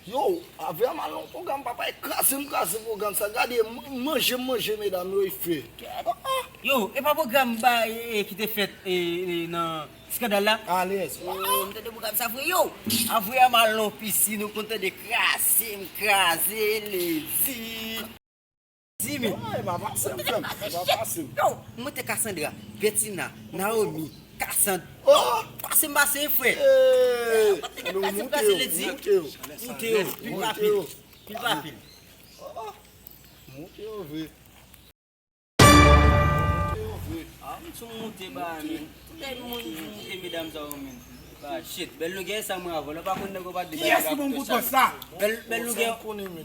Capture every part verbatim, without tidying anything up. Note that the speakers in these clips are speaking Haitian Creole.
Yo, Avre a mal nan pwogram, papa, e kraze m, kraze pwogram sa. Gade, m-, manje, m manje, medam yo, e fre. Ah, ah. Yo, e pa pwogram ba, e, e, ki te fèt, e, e, nan Skandal la? Alèz. Oh, m tande pwogram sa vre, yo. Avre a mal nan pisin, ou konn tande kraze m, kraze, lezi. Di mi. Ah, e pa pase m, frè m, e pa pase m. Yo, m monte Cassandra, Bertina, Naomi, Cassandra. Oh! Pase m pase, frè. Hey! Pase m pase, lezi. Moute yo, moute yo, moute yo. Pil pa pil. Pil pa pil. Oh! Moute yo vre. Moute yo vre. Ah, m sou moute ba, men. Tout lè moun di moute medam sa yo, men. Ba, shit, bèl nou gen sa mwen avè w. Ou pa konn nèg yo pa t dwe bay nèg a kouto sa. Bèl, bèl nou gen,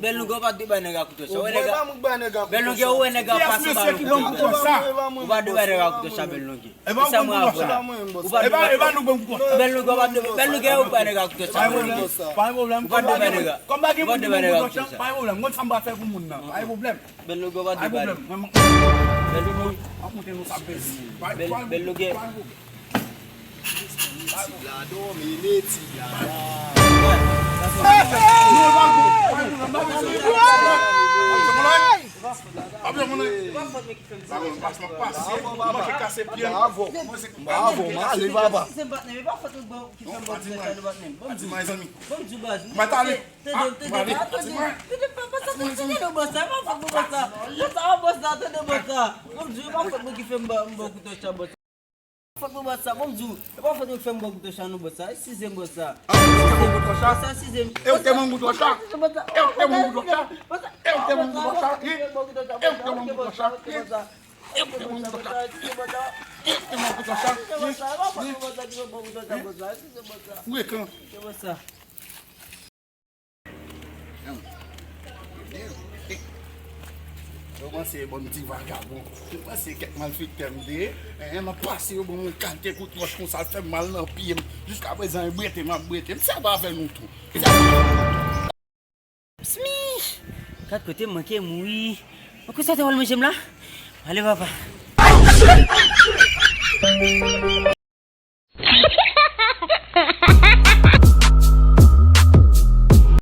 bèl nou gen ou pa t dwe bay nèg a kouto sa. Ou wè nèg a, bèl nou gen ou wè nèg a pase ba nou kouto sa. Ou pa t dwe bay nèg a kouto sa, bèl nou gen. E sa mwen avè w la. Ou pa t dwe bay, bèl nou gen ou pa t dwe bay nèg a kouto sa, bèl nou gen. Pa gen pwoblèm. Ou pa t dwe bay nèg a, ou pa t dwe bay nèg a kouto sa. Pa gen pwoblèm. Mwen sa m pa fè pou moun nan. Pa gen pwoblèm. Bèl logo pa de bal. Bèl logo. Bèl, bèl logo. Ti bladon, mele, ti blada. Bravo, bravo, male, papa. Bon, di, mezanmi. Bon, di, baz. Mwen t ale. Tande, tande, tande, tande, pa, pa sa, tande, tande, bòs la, pa fòt pou bòs la. Bòs la, bòs la, tande, bòs la. Bon, di, pa fòt mwen ki fè m ba, m ba w kouto sa, bòs la. Fòt pou bòs la, bon, di, e pa fòt mwen ki fè m ba w kouto sa, non, bòs la. Eskize m, bòs la. Bòs la, eskize m. E ou te ban m kouto sa? E ou te ban m kouto sa? E ou te ban m kouto sa? E ou te ban m kouto sa? E ou te ban m kouto sa? E ou te ban m kouto sa? Ou e kan? Yo panse yo ban m ti vagabon. Yo panse kèk malfektè m te ye. Enhen, m ap pase yo ban mwen kalite kout wòch konsa, l fè m mal nan pye m. Jiskaprezan, e brete m ap brete. M sèvi avè nou tou. Smi! Gad kote m manke mouri. Mwen konsa te wè l manje m la. Ale, papa.